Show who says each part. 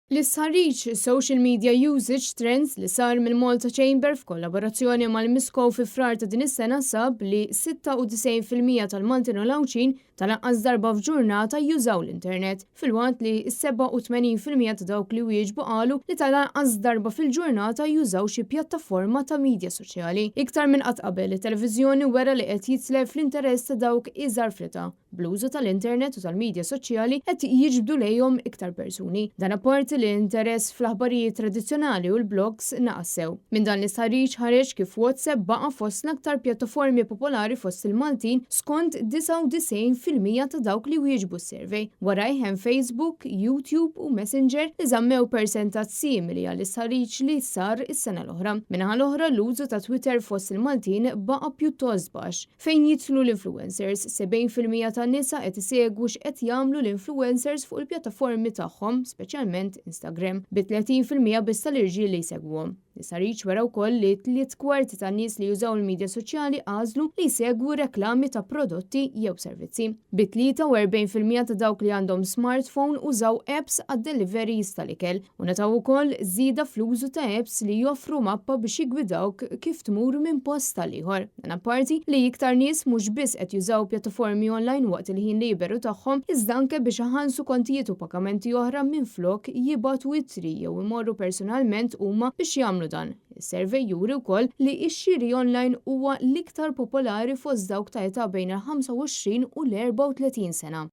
Speaker 1: L-istħarriġ Social Media Usage Trends li sar mill-Malta Chamber f'kollaborazzjoni mal-MISCO fi Frar ta' din is-sena sab li 96% tal-Maltin u l-Għawdxin tal-anqas darba f'ġurnata jużaw l-internet, filwaqt li 87% ta' dawk li wieġbu qalu li tal-anqas darba fil-ġurnata jużaw xi pjattaforma ta' media soċjali. Iktar minn qatt qabel, it-televiżjoni wera li qed jitlef l-interess ta' dawk iżgħar fl-età. Bl-użu tal-internet u tal-media soċjali qed jiġbdu lejhom iktar persuni. Dan apparti li interess fl-aħbarijiet tradizzjonali u l-blogs naqas sew. Minn dan l-istħarriġ ħareġ kif WhatsApp baqa' fost l-aktar pjattaformi popolari fost il-Maltin skont 99% ta' dawk li wieġbu s-survey. Warajh hemm Facebook, YouTube u Messenger li żammew persentaġġ simili għall-istħarriġ li sar is-sena l-oħra. Min-naħa l-oħra, l-użu ta' Twitter fost il-Maltin baqa' pjuttost baxx. Fejn jidħlu l-influencers, 70% tan-nisa qed isegwu x'qed jagħmlu l-influencers fuq il-pjattaformi tagħhom, speċjalment Instagram, bi 30% biss tal-irġiel li jsegwuhom. L-istħarriġ wera wkoll li 3/4 tan-nies li jużaw il-medja soċjali għażlu li jsegwu reklami ta' prodotti jew servizzi. Bi 43% ta' dawk li għandhom smartphone użaw apps għad-deliveries tal-ikel u nataw ukoll żieda fl-użu ta' apps li joffru mappa biex jigwidawk kif tmur minn post għal ieħor. Dan apparti li iktar nies mhux biss qed jużaw pjattaformi online waqt il-ħin liberu tagħhom, iżda anke biex iħallsu kontijiet u pagamenti oħra minflok jibagħtu ittri jew imorru personalment huma biex jagħmlu dan. Is-survey juri wkoll li x-xiri online huwa l-iktar popolari fost dawk ta' età bejn il-25 u l-34 sena.